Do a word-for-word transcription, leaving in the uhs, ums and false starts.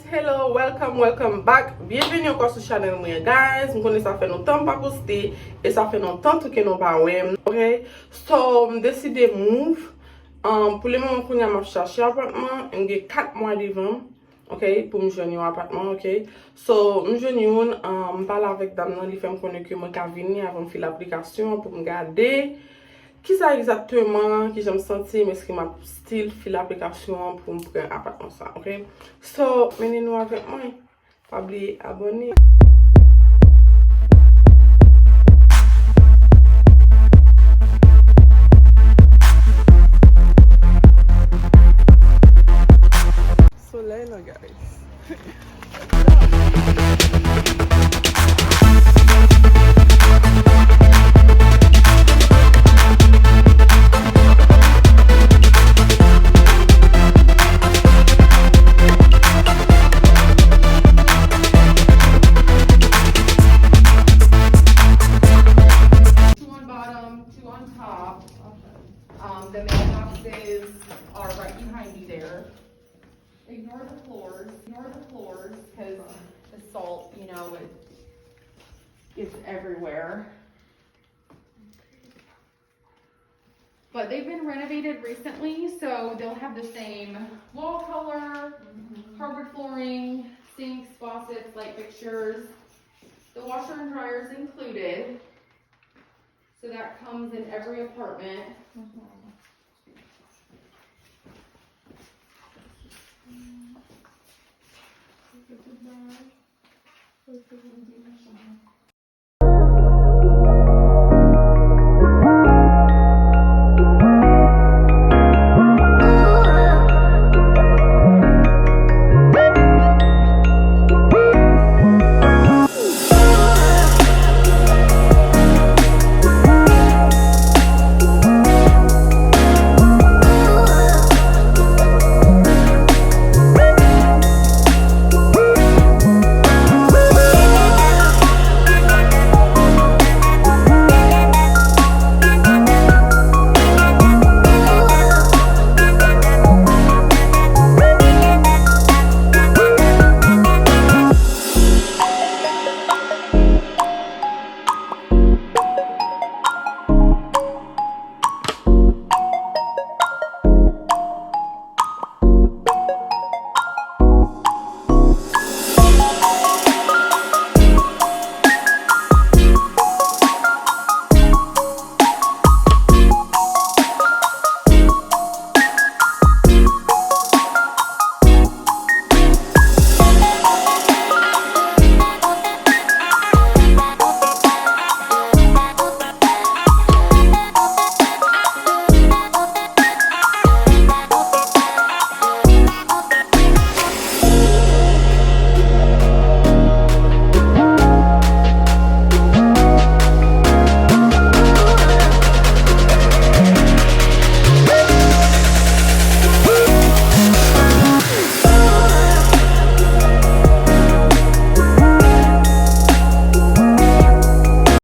Hello, welcome, welcome back. Byenveni ankò sou chanèl mwen, guys. M konnen sa fè lontan m pa poste e sa fè lontan tou ke nou pa wè m, ok? So, m deside move. Um, pou le moman kounye a m ap chache apatman. M gen kat mwa devan m, ok, pou m jwenn yon apatman, ok? So, m jwenn youn, um, m pale avèk dam nan, li fè m konnen ke mwen ka vini avan m file aplikasyon an pou m gade kisa egzakteman, kijan m santi m, èske m ap still file aplikasyon an pou m pran apatman sa, ok? So, mennen nou avèk mwen. Pa bliye abòne. Solèy la, guys. Two on bottom, two on top. Um, the mailboxes are right behind you there. Ignore the floors, ignore the floors, because the salt, you know, it, it's everywhere. But they've been renovated recently, so they'll have the same wall color, hardwood flooring, sinks, faucets, light fixtures. The washer and dryer is included. So that comes in every apartment.